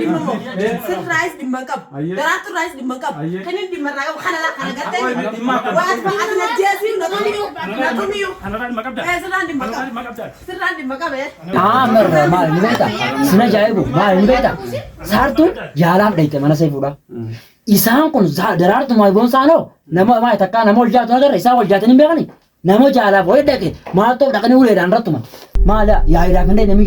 Sirraayis dhimma hin qabu. Daraartuu irraayis dhimma hin qabu. Kan inni dhimma irraa qabu kana laa kana gartee. Waa ati ati na jeesii na tumiyu na tumiyu. Ee sirraan dhimma qaba. Sirraan dhimma qaba ee. Amarra maal ni beekta? Sin ajaa'ibu maal ni beekta? Saartuun jaalaaf dhayxe mana seefuudha. Isaan kun daraartu maal boonsaanoo nama maal takkaa nama wal jaatu agarra isaan wal jaatanii hin beekani. Nama jaalaaf wayii dhaqe maaltoof dhaqanii uleedhaan rattuma. Maal yaa'iidhaaf hin dhaqne.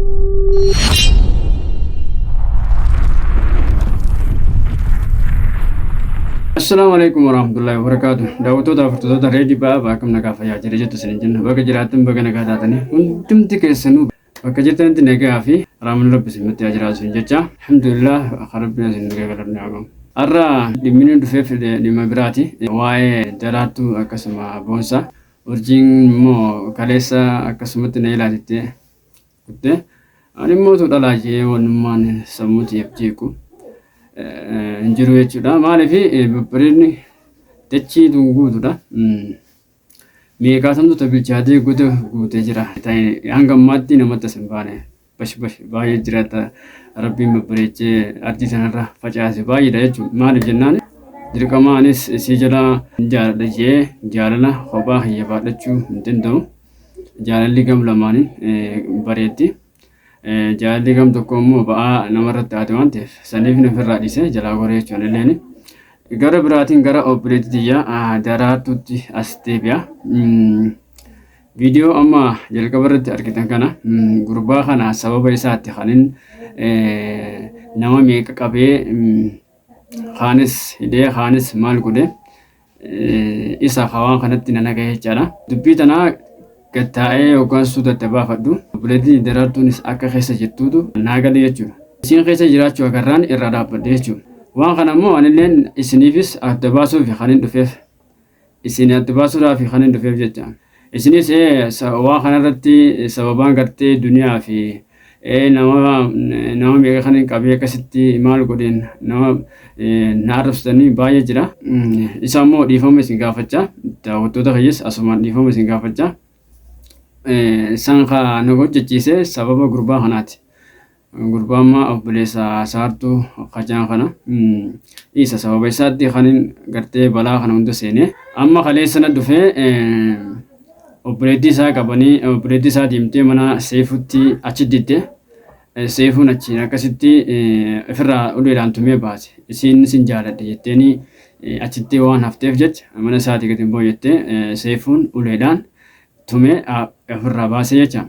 Assalaamu alaikum warahmatullahi wabarakatuh. Daawwattoota hordoftoota reedii ba'aa baakam nagaa fayyaa jira jettu isin jenna. Baga jiraattan baga nagaa taatanii hundumti keessanuu bakka jirtanitti nagaa fi rahmanni rabbi isin nutti haa jiraatu isin jecha. Alhamdulillah akka rabbiin isin nagaa galanni haa gahu. Har'a dhimmi nu dhufeef dhimma biraati. Waa'ee daraartuu akkasuma boonsaa. Urjiin immoo kaleessa akkasumatti na ilaaltee kutte. Ani immoo utuu dhalaa jee wannummaan sammuu tiyyaf jeequ hin jiru jechuudha. Maaliif babbareedni dachii tun guutuudha. Meeqaatamtu ta bilchaatee guute guutee jira. Hanga ammaatti namatti as hin baane. Bash bash baay'ee jira ta rabbiin babbareechee ardii sanarra facaase baay'eedha jechuudha. Maaliif jennaan dirqama anis isii jalaa jaaladha jee jaalala kophaa kiyya baadhachuu hin danda'u. Jaalalli gam lamaaniin bareeddi. Jaalalli gam tokko immoo ba'aa namarratti taate waan ta'eef saniif ofirraa dhiisee jalaa goree jechuudha illeen. Gara biraatiin gara obboleettii tiyyaa daraartuutti as deebi'a. Viidiyoo amma jalqaba irratti argitan kana gurbaa kana sababa isaatti kanin nama meeqa qabee kaanis hidhee kaanis maal godhe isa hawaan kanatti na nagahe jechaadha. Dubbii tanaa gad taa'ee yookaan suuta itti baafadhu. Obboleettiin daraartuunis akka keessa jirtuutu naa gale jechuudha. Isiin keessa jiraachuu agarraan irraa dhaabbadhe jechuudha. Waan kana immoo anilleen isiniifis adda baasuuf kan hin dhufeef. Isin adda baasuudhaaf kan hin dhufeef jecha. Isinis waan kanarratti sababaan gartee duniyaa fi nama nama meeqa kan hin qabee akkasitti maal godheen nama na arrabsitanii baay'ee jira. Isa immoo dhiifama isin gaafachaa daawwattoota kiyyas asumaan dhiifama isin gaafachaa. Isaan ka na hojjechiise sababa gurbaa kanaati. Gurbaa ammaa obboleessa saartuu kajaan kana isa sababa isaatti kanin gartee balaa kana hunda seenee amma kaleessa na dhufee obboleettii isaa qabanii obboleettii isaa deemtee mana seefutti achi didde seefuun achiin akkasitti ofirraa uleedhaan tumee baase isiin sin jaaladhe jetteeni achitti waan hafteef jecha mana isaatii gadi hin ba'u jettee seefuun uleedhaan tumee ofirraa baase jecha.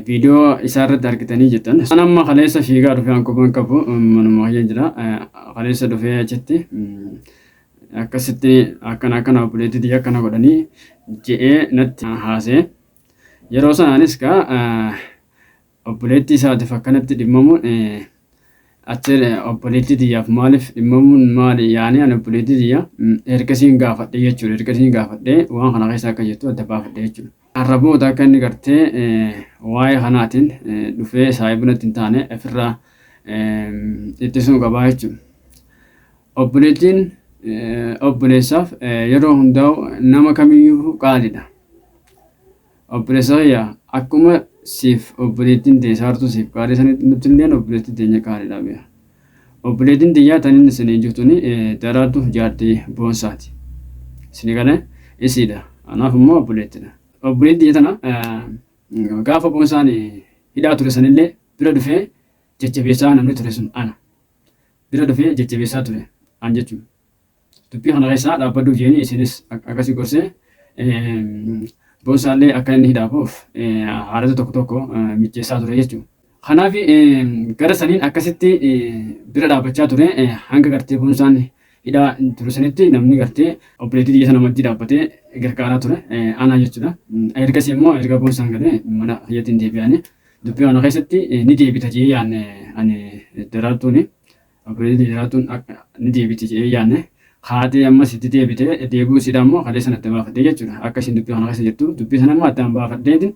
Viidiyoo isaa irratti argitanii jirtan. An amma kaleessa fiigaa dhufee an quban qabu manuma kiyya jira. Kaleessa dhufee achitti akkasitti akkana akkana obboleettii tiyya akkana godhanii je'ee natti haasee. Yeroo sana anis kaa obboleettii isaatiif akkanatti dhimmamuun achi obboleettii tiyyaaf maaliif dhimmamuun maali yaani ani obboleettii tiyya ergasiin gaafadhe jechuudha. Ergasiin gaafadhee waan kana keessa akka jirtu adda baafadhe jechuudha. Har'a booda akka inni gartee waa'ee kanaatiin dhufee saahiba natti hin taane ofirraa ittisuu qabaa jechuudha. Obboleettiin obboleessaaf yeroo hundaa'u nama kamiyyuu qaaliidha. Obboleessa kiyya akkuma siif obboleettiin tee saartuu siif qaalii sanitti nutti illeen obboleettiin teenya qaaliidha beeka. Obboleettiin tiyyaa tan inni isinii jirtuni daraartu jaartii boonsaati. Isinii galee isiidha. Anaaf immoo obboleettidha. Obboleettii tiyya tana gaafa boonsaan hidhaa ture sanillee bira dhufee jajjabeessaa namni ture sun ana. Bira dhufee jajjabeessaa ture an jechuudha. Dubbii kana keessaa dhaabbadhu jeeni isinis akkasii gorsee boonsaallee akka inni hidhaa ba'uuf haalota tokko tokko mijeessaa ture jechuudha. Kanaaf gara saniin akkasitti bira dhaabbachaa ture hanga gartee boonsaan hidhaa ture sanitti namni gartee obboleettii tiyya sana maddii dhaabbatee gargaaraa ture anaa jechuudha. Ergasii immoo erga boonsaan galee mana kiyyatti deebi'anii dubbii kana keessatti ni deebita jee yaanne ani daraartuuni. Obboleettii jiraatuun akka ni deebiti jedhee yaadne haatee ammas itti deebite deebi'uu isiidha immoo kalee sana adda baafadhee jechuudha. Akka isin dubbii kana keessa jirtu dubbii sana immoo addaan baafadheetiin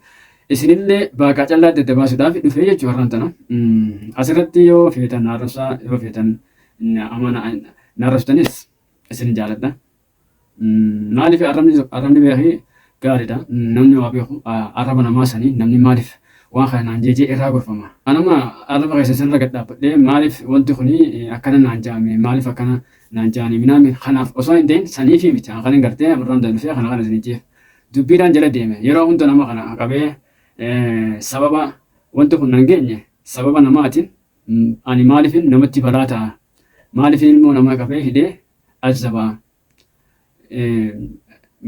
isinillee baaqaa callaa adda adda baasuudhaaf dhufee jechuudha har'aan tana. Asirratti yoo feetan na arrabsaa yoo feetan amana na arrabsitanis isin jaaladha. Maaliif arrabni arrabni beekii Gaariidha. Namni waa beeku arraba namaa sanii namni maaliif waan kana naan jee jee irraa gorfama. Anama arraba keessa isinirra gad dhaabbadhee maaliif wanti kuni akkana naan jaame, maaliif akkana naan jaani minaamin kanaaf osoo hin ta'in saniifi miti an kanin gartee amarraan tana dhufee kana kana isin jeef dubbiidhaan jala deeme yeroo hunda nama kana qabee sababa wanti kun nan geenye sababa namaatiin ani maaliifin namatti balaa ta'a, maaliifin ilmoo namaa qabee hidhee azzabaa,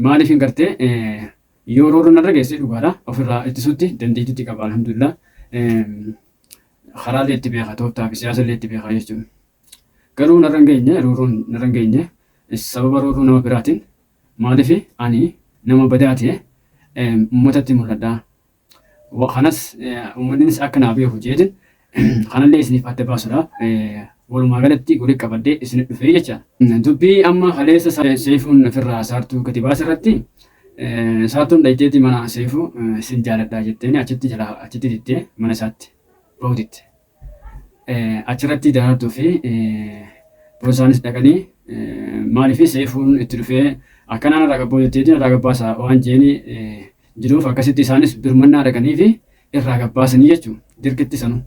maaliifin gartee yoo roorroon narra geesse dhugaadha ofirraa ittisuutti dandeettiitti qaba, alhamdulillah, karaalee itti beeka, tooftaa fi siyaasa illee itti beeka jechuudha. Garuu narra hin geenye, roorroon narra hin geenye sababa roorroo nama biraatiin. Maaliif ani nama badaa ta'e uummatatti mul'adha. Kanas uummannis akka naa beeku jeetin kanallee isiniif adda baasuudhaaf walumaa galatti walitti qabadhee isinit dhufee jecha. Dubbii amma kaleessa Seefuun ofirraa Saartuu gadi baase irratti, Saartuun dhayxeeti mana Seefuu sin jaaladha jetteeni achitti jalaa achitti diddee mana isaatti bahuu didde. Achirratti Daraartuu fi Boonsaanis dhaqanii maaliif Seefuun itti dhufee akkanaan irraa gabboo jetteetiin irraa gabbaasa waan jeeni jiruuf akkasitti isaanis birmannaa dhaqanii fi irraa gabbaasanii jechuun dirqitti sanu.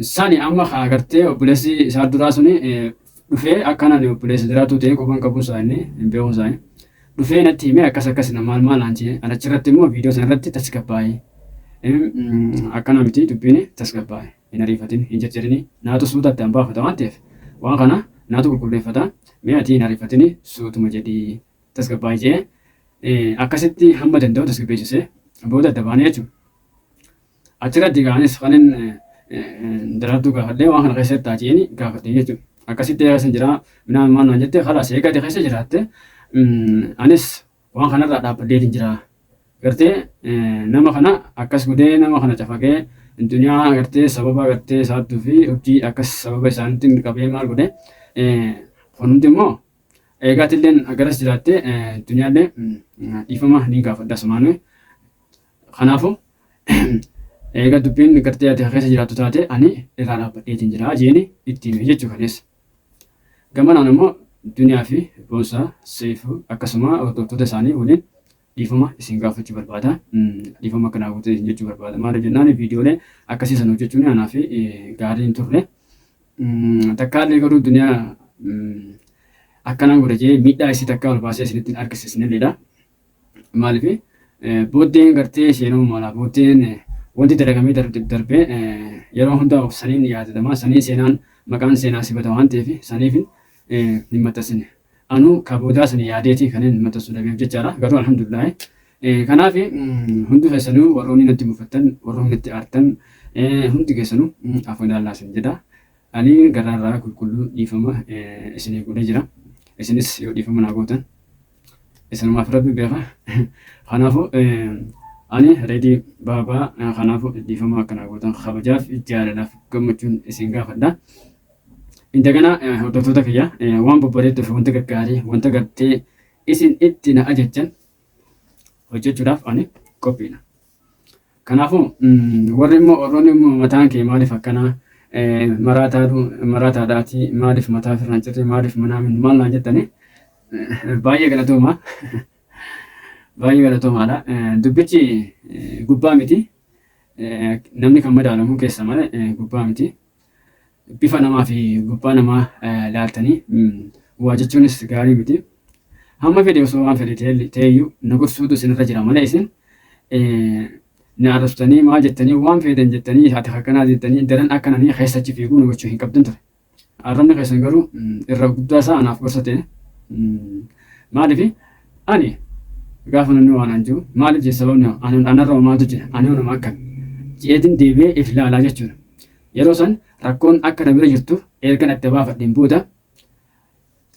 Sani amma kaa gartee obboleessi isaa duraa suni dhufee akkanaan obboleessa Daraartuu ta'ee qofaan qabuun isaa inni hin beekuun isaa dhufee natti himee akkas akkas na maal maal naan jee an achirratti immoo viidiyoo sana irratti tasgabbaa'ee akkana miti dubbiin, tasgabbaa'e, hin ariifatin, hin jarjarini, naatu suuta addaan baafata waan ta'eef waan kana naatu qulqulleeffata, mee ati hin ariifatini, suutuma jedhii tasgabbaa'e jee akkasitti hamma danda'u tasgabbeessisee booda adda baanee jechuudha. Achirratti gaanis kanin Daraartuu gaafadhee waan kana keessatti taajeeni gaafadhe jechuudha. Akkasitti keessa jira minaan maal naan jette, kalaas eegate keessa jiraatte anis waan kanarraa dhaabbadheetiin jira. Gartee nama kana akkas godhee nama kana cafaqee duniyaa gartee sababa gartee Saartuu fi Urjii akkas sababa isaaniitiin qabee maal godhe kun hundi immoo eegaatilleen garas jiraatte duniyaallee dhiifama ni gaafadha sumaanuu. Kanaafuu eega dubbiin gartee ati keessa jiraattu taate ani irraa dhaabbadheetiin jira jeeni itti hime jechuu kaleessa. Gamanaan immoo Duniyaa fi Boonsaa, Seeyfuu akkasuma hordoftoota isaanii waliin dhiifama isin gaafachuu barbaada. Dhiifama akka naa gootan isin jechuu barbaada. Maaliif jennaan viidiyoolee akkasii sana hojjechuun anaa fi gaarii hin turre. Takkaallee garuu Duniyaa akkanaan godha jee miidhaa isii takkaa ol baasee isinitti hin argisiisnelleedha. Maaliif booddeen gartee seenuu mala, booddeen wanti dalagamee darbee yeroo hundaa of saniin yaadatama, saniin seenaan maqaan seenaa sibata waan ta'eef saniif hin maxxansine. Anuu ka boodaa sani yaadeeti kan hin maxxansu dhabeef jechaadha. Garuu alhamdulillah. Kanaaf hundi keessanuu warroonni natti mufattan, warroonni natti aartan hundi keessanuu afwan allaa isin jedha. Ani garaarraa qulqulluu dhiifama isinii godhee jira. Isinis yoo dhiifama naa gootan isinumaaf rabbi beeka. Kanaafuu ani Reedii Baabaa, kanaafuu dhiifama akka naa gootan kabajaaf jaalalaaf gammachuun isin gaafadha. Indagana hordoftoota kiyya, waan babbareedduu fi wanta gaggaarii wanta gartee isin itti na ajajjan hojjechuudhaaf ani qophiidha. Kanaafuu warri immoo warroonni immoo mataan kee maaliif akkanaa maraataadhaati, maaliif mataa firraan cirree, maaliif manaa maal naan jettanii, baay'ee galatooma. Baay'ee galatoomaadha. Dubbichi gubbaa miti. Namni kan madaalamu keessa malee gubbaa miti. Bifa namaa fi gubbaa namaa laaltanii waa jechuunis gaarii miti. Hamma fedhe osoo waan fedhe ta'eyyuu na gorsuutu isinirra jira malee isin na arrabsitanii maal jettanii waan feetan jettanii ati akkanaa jettanii daran akkananii keessa achi fiiguu na gochuu hin qabdan ture. Arrabni keessan garuu irra guddaa isaa anaaf gorsa ta'e. Maaliif ani gaafa namni waan an jiru maaliif jee sababni anarra maaltu jira, ani nama akkam jeetin deebi'ee if ilaalaa jechuudha. Yeroo san rakkoon akka na bira jirtu ergan adda baafadheen booda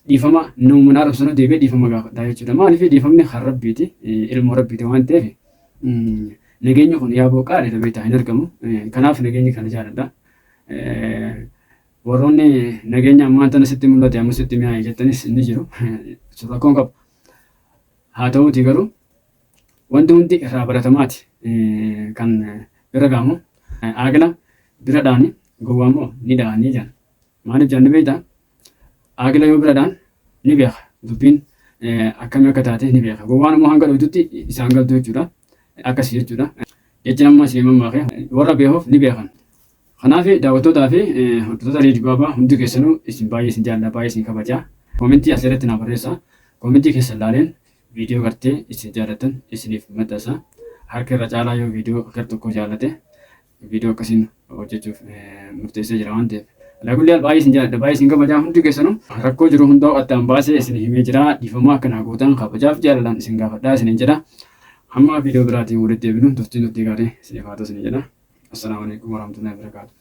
dhiifama namuma na arrabsanuu deebi'ee dhiifama gaafadhaa jechuudha. Maaliif dhiifamni kan rabbiiti, ilmoo rabbiiti waan ta'eef nageenyi kun yaaboo qaaliidha beektaa hin argamu. Kanaaf nageenyi kana jaaladha. Warroonni nageenya ammaan tana sitti mul'ate amma sitti mi'aaye jettanis ni jiru. Sun rakkoon qabu. Haa ta'uutii garuu wanti hundi irraa baratamaati kan bira ga'amu. Aagila bira dha'ani gowwaa immoo ni dha'anii jedhan. Maaliif jedhan ni beektaa? Aagila yoo bira dha'an ni beeka dubbiin. Akkamii akka taate ni beeka. Gowwaan immoo hanga dhuytutti isaan galtu jechuudha. Akkasii jechuudha. Jechi amma isin mammaake warra beekuuf ni beekan. Kanaaf daawwattootaa fi hordoftoota Reedii Baabaa hundi keessanuu isin baay'ee isin jaalladha, baay'ee isin kabaja. Koomentii asirratti naa barreessaa. Koomentii keessan laaleen viidiyoo gartee isin jaallattan isiniif maxxansa. Harka irra caalaa yoo viidiyoo gar tokko jaallate viidiyoo akkasiin hojjechuuf murteessee jira waan ta'eef. Alaa kulli haal baay'ee isin jaalladha, baay'ee isin kabajaa hundi keessanuu rakkoo jiru hundaa addaan baasee isin himee jira. Dhiifama akka naa gootan kabajaaf jaalalaan isin gaafadhaa isiniin jedha. Hamma viidiyoo biraatiin walitti deebinu turtiin turtii gaarii isiniif haa ta'u isiniin jedha. Assalaamu alaikum warahmatullahi wabarakatuh.